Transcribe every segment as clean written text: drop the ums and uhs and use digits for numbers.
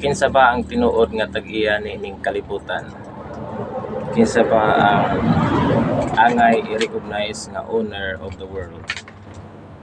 Kinsa ba ang tinuod nga tag-iya niining kalibutan? Kinsa ba ang angay i-recognize nga owner of the world?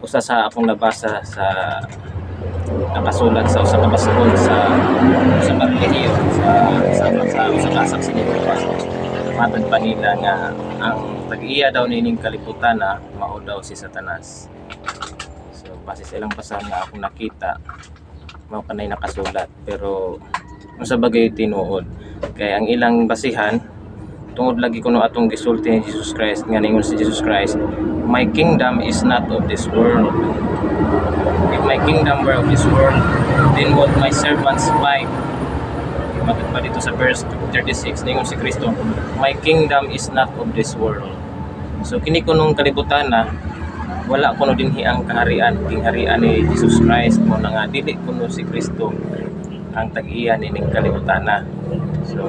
Usa sa akong nabasa sa nakasulat sa usa ka basahon sa usa ka relihiyon sa usa ka Saksi ni Jehova. Matod pa nila nga ang tag-iya daw niining kalibutan na mao daw si Satanas. So base sa ilang basahan nga akong nakita, mao kanay nakasulat, pero unsa ba gayud tinuod? Kay ang ilang basihan, tungod lagi kuno atong gisulti ni Jesus Christ nga ningon si Jesus Christ, "My kingdom is not of this world. If my kingdom were of this world, then would my servants fight?" Matod pa dito sa verse 36, ningon si Kristo, "My kingdom is not of this world." So kini kunong kalibutan na wala kuno dinhi ang kaharian, gingharian ni Jesus Christ. Mao na nga dili kuno si Kristo ang tag-iya nining kalibutan na. So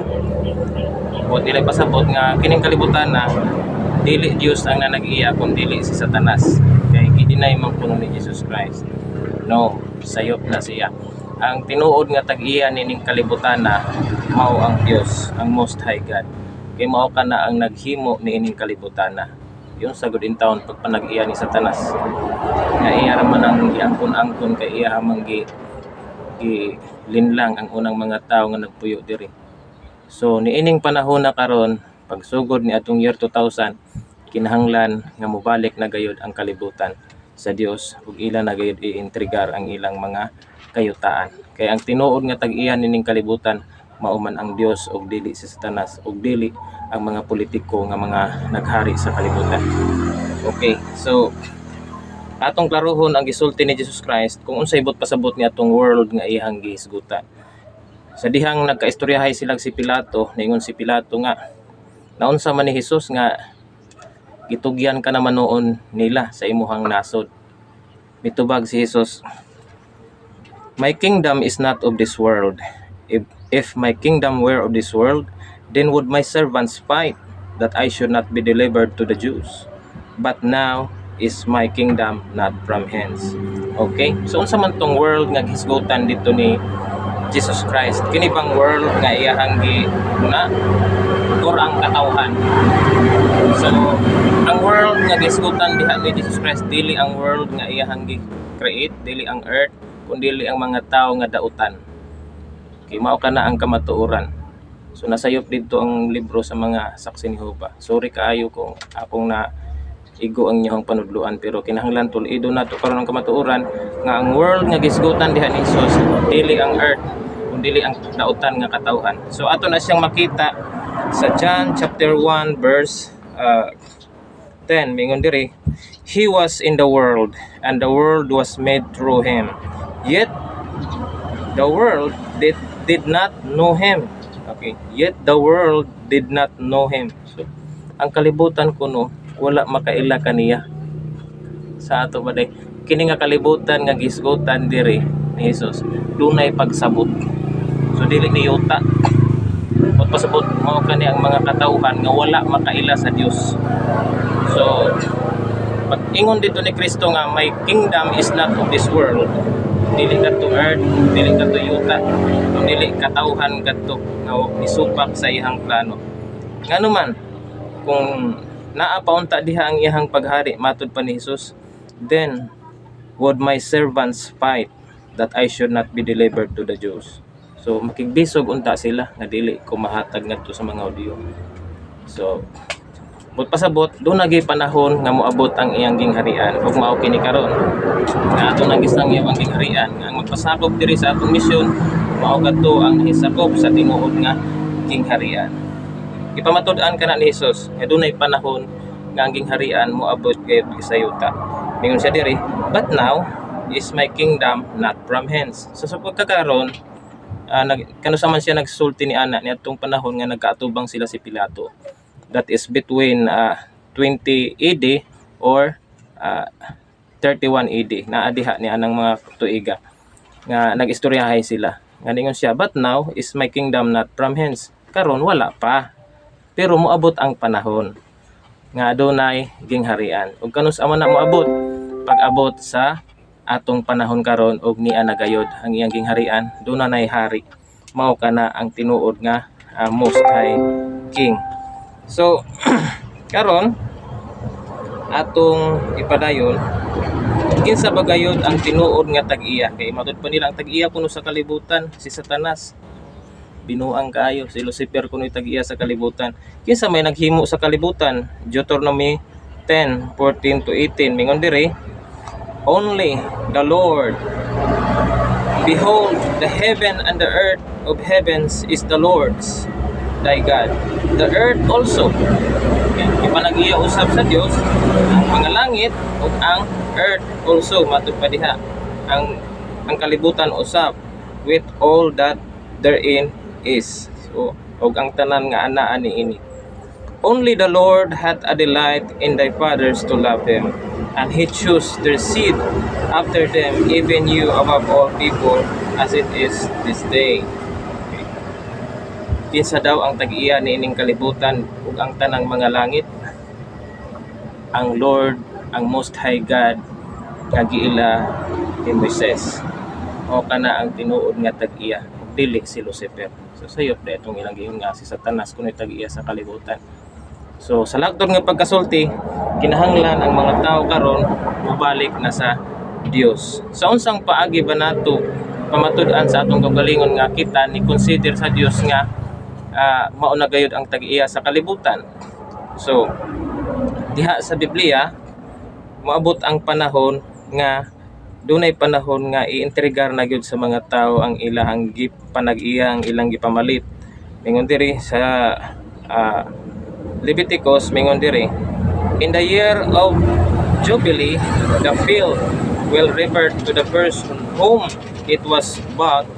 buot nila pasabot nga kining kalibutan na dili Dios ang nanag-iya kun dili si Satanas, kay gi-deny man kuno ni Jesus Christ. No, sayop na siya. Ang tinuod nga tag-iya nining kalibutan na mao ang Dios, ang Most High God, kay mao kana ang naghimo niining kalibutan na. Yun sa good in town pagpanag-iya ni Satanas nga iya ra man ang giangkon-angkon, kay iya man gi gi linlang ang unang mga tawo nga nagpuyo diri. So niining panahon na karon, pagsugod ni atong year 2000, kinahanglan nga mobalik na gayud ang kalibutan sa Dios ug ila na gayud iintrigar ang ilang mga kayutaan, kay ang tinuod nga tag-iya nining kalibutan mao man ang Dios ug dili si Satanas ug dili ang mga politiko nga mga naghari sa kalibutan. Okay, so atong klarohon ang gisulti ni Jesus Christ kung unsay buot pasabot ni atong world nga iyang gihisgutan. Sa dihang nagkaistoryahay sila si Pilato, niingon si Pilato nga naunsa man ni Jesus nga gitugyan ka naman noon nila sa imuhang nasod. Mitubag si Jesus, "My kingdom is not of this world. If my kingdom were of this world, then would my servants fight that I should not be delivered to the Jews. But now is my kingdom not from hence." Okay? So unsa man tong world nga gihisgutan dito ni Jesus Christ? Kini bang world nga iyahang gi na or ang katawhan? So ang world nga gihisgutan diha ni Jesus Christ, dili ang world nga iyahang gi create, dili ang earth, kun dili ang mga tao nga dautan. Kay mao kana ang kamatuoran. So nasayop dito ang libro sa mga Saksi ni Jehova. Sorry kaayo kung akong na igo ang inyong panudluan, pero kinahanglan tul-idon nato karon ang kamatuoran nga ang world nga gisgutan diha ni Jesus dili ang earth kun dili ang dautan nga katawhan. So ato na siyang makita sa John chapter 1 verse 10. Mingon diri, "He was in the world, and the world was made through him, yet the world did not know him." Okay, yet the world did not know him. So ang kalibutan kuno wala makaila kaniya. Sa ato ba day, kini nga kalibutan nga gisgutan diri ni Jesus dunay pagsabot. So dili ni yuta. Buot pasabot, mao kani ang mga katawhan nga wala makaila sa Dios. So pag ingon dito ni Kristo nga "My kingdom is not of this world," dili kadto earth, dili kadto yuta, dili katawhan kadto nga isupak sa iyang plano. Ngano man kung naa pa unta diha ang iyang paghari, matod pa ni Jesus, "then would my servants fight that I should not be delivered to the Jews." So makigbisog unta sila nga dili ko mahatag ngadto sa mga Hudiyo. So buot pasabot, duna gyud panahon nga moabot ang iyang gingharian ug mao kini karon nga ato nang gisangyaw ang gingharian, nga ang magpasakop diri sa atong misyon mao kadto ang hisakop sa tinuod nga gingharian. Gipamatud-an kana ni Jesus nga dunay panahon nga ang gingharian moabot gayud sa yuta. Mingon siya diri, "But now is my kingdom not from hence." So sa pagkakaron, nag kanusa man siya nagsulti ni ana niadtong panahon nga nagkaatubang sila si Pilato? That is between 20 AD or 31 AD naa diha ni anang mga tuiga nga nag-istoryahay sila. Nga ningon siya, "But now is my kingdom not from hence." Karon wala pa, pero moabot ang panahon nga adunay gingharian. Ug kanus-a man na moabot? Pag-abot sa atong panahon karon og nia na gayod ang iyang gingharian, duna nay hari. Mao kana ang tinuod nga Most High King. So karon atong ipadayon, kinsa ba gayud ang tinuod nga tag-iya? Kay matud pa nila ang tag-iya kuno sa kalibutan si Satanas. Binuang kaayo, si Lucifer kuno tag-iya sa kalibutan. Kinsa may naghimo sa kalibutan? Deuteronomy 10:14 to 18, mingon diri, "Only the Lord. Behold, the heaven and the earth of heavens is the Lord's, thy God. The earth also." Yan. Ipanag-iya usab sa Dios ang mga langit ug ang earth also, matud pa diha. Ang kalibutan usab, "with all that therein is." So, ug ang tanan nga anaa niini. "Only the Lord hath a delight in thy fathers to love them, and he chose their seed after them, even you above all people, as it is this day." Okay. Kinsa daw ang tag-iya niining kalibutan ug ang tanang mga langit? Ang Lord, ang Most High God nga giila ni Moises. O kana ang tinuod nga tag-iya, ug dili si Lucifer. So sayop na itong ilang giingon nga si Satanas kuno tag-iya sa kalibutan. So sa lagtod nga pagkasulti, kinahanglan ang mga tao karon mobalik na sa Dios. Sa unsang paagi ba nato pamatud-an sa atong kaugalingon nga kita ni consider sa Dios nga mao na gayud ang tag-iya sa kalibutan? So diha sa Biblia, moabot ang panahon nga dunay panahon nga ientregar na gyud sa mga tao ang ilahang gipanag-iya, ang ilang gipamalit. Mingon diri sa Leviticus, mingon diri, "In the year of Jubilee, the field will revert to the person whom it was bought,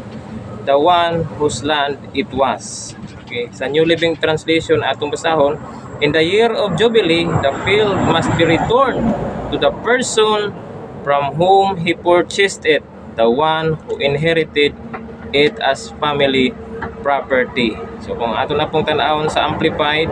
the one whose land it was." Okay, sa New Living Translation atong basahon, "In the year of Jubilee, the field must be returned to the person from whom he purchased it, the one who inherited it as family property." So kung ato na pong tan-awon sa Amplified,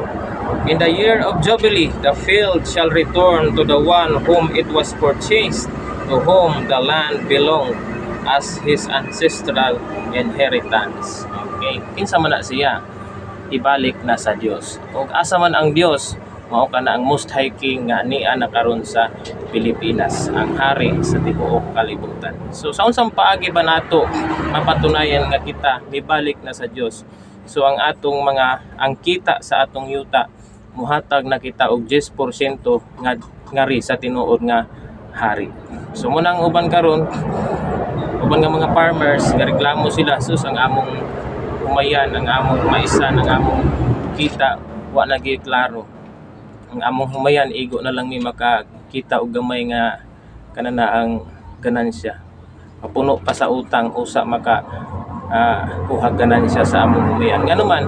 "In the year of Jubilee, the field shall return to the one whom it was purchased, to whom the land belonged as his ancestral inheritance." Okay, kinsa man na siya? Ibalik na sa Dios. Kung asa man ang Dios, mao kana ang Most High King nga nia na karon sa Pilipinas, ang hari sa tibuok kalibutan. So sa unsang paagi ba nato mapatunayan nga kita mibalik na sa Dios? So ang atong mga ang kita sa atong yuta, muhatag na kita og 10% nga ngari sa tinuod nga hari. So munang uban karon, uban nga mga farmers nga reklamo sila, "Sus, ang among humayan, ang among maisan, ang among kita wa na gyud klaro. Ang among humayan, igo na lang mi makakita og gamay nga kana na ang ganansya. Mapuno pa sa utang usa maka kuha ganansya sa among humayan." Ngano man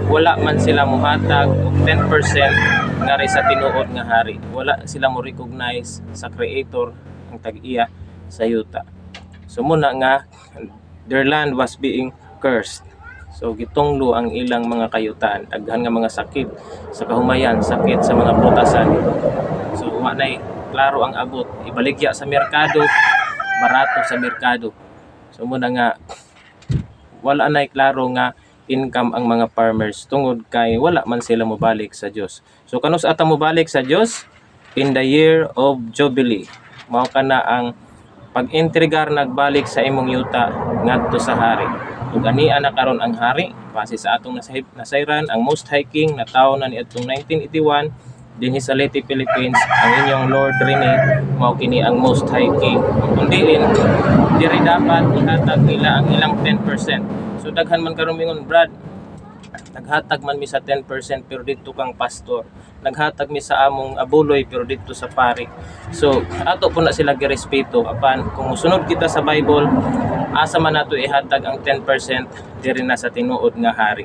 wala man sila muhatag og 10% ngari sa tinuod nga hari? Wala sila mo recognize sa creator, ang tag-iya sa yuta. So muna nga their land was being cursed. So gitunglo ang ilang mga kayutaan, daghan nga mga sakit sa kahumayan, sakit sa mga prutasan. So wa nay klaro ang abot, ibaligya sa merkado, barato sa merkado. So muna nga wala nay klaro nga income ang mga farmers tungod kay wala man sila mobalik sa Dios. So kanus-a ta mobalik sa Dios? In the year of Jubilee. Mao kana ang pag-entregar, nagbalik sa imong yuta ngadto sa hari. Ug ania na karon ang hari base sa atong nasayran, ang Most High King na tawo na niadtong 1981 dinhi sa Leyte, Philippines, ang inyong Lord Rene, mao kini ang Most High King. Ug kung diin diri dapat ihatag nila ang ilang 10%. So daghan man karon mingon, "Brad, naghatag man mi sa 10% pero didto kang pastor. Naghatag mi sa among abuloy pero didto sa pari." So ato po na sila girespeto, apan kung musunod kita sa Bible, asa man nato ihatag ang 10%? Diri na sa tinuod nga hari.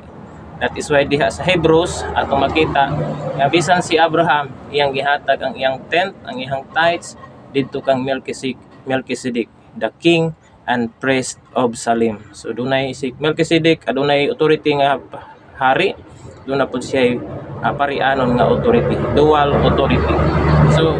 That is why diha sa Hebrews atong makita nga bisan si Abraham, iyang gihatag ang iyang tenth, ang iyang tithes didto kang Melchizedek, the king and priest of Salem. So dunay si Melchizedek, adunay authority nga hari, duna pud siya parianon nga authority, dual authority. So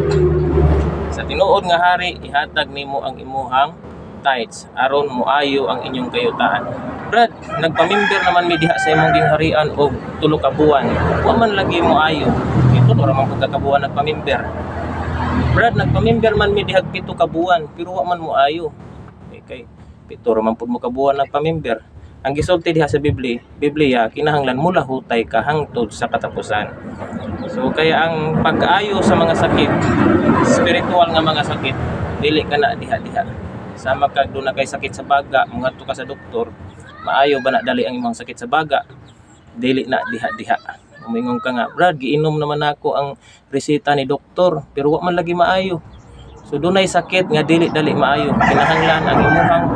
sa tinuod nga hari, ihatag nimo ang imuhang tithes aron moayo ang inyong kayutaan. Brad, nagpamember naman mi diha sa imong gingharian og 3 ka buwan. Wa man lagi moayo. Ito ra man pud ka buwan nagpamember. Brad, nagpamember man mi dihag 7 ka buwan pero wa man moayo. Eh, kay 7 ra man pud mo ka buwan nagpamember. Ang gisulti diha sa Biblia, kinahanglan mulahutay ka hangtod sa katapusan. So kaya ang pag-ayo sa mga sakit, spiritual nga mga sakit, dili ka na diha-diha. Sama kag duna kay sakit sa baga, mangadto ka sa doktor, maayo ba na dali ang imong sakit sa baga? Dili na diha-diha. Umingon ka nga, "Brad, giinom naman ako ang reseta ni doktor, pero wa man lagi maayo." So dunay sakit nga dili dali maayo. Kinahanglan ang imuhang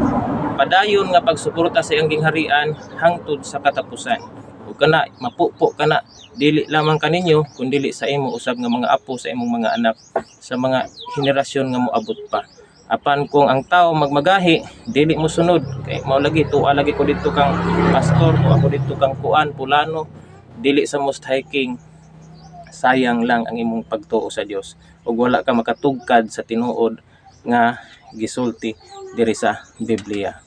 padayon nga pagsuporta sa iyang gingharian hangtod sa katapusan. Ug kana mapupo kana dili lamang kaninyo kun dili sa imo usab nga mga apo, sa imong mga anak, sa mga henerasyon nga moabot pa. Apan kung ang tao magmagahi, dili mo sunod kay mao lagi tuwa lagi ko didto kang pastor, o ako didto kang kuan pulano, dili sa Most High King, sayang lang ang imong pagtuo sa Dios ug wala ka makatugkad sa tinuod nga gisulti diri sa Biblia.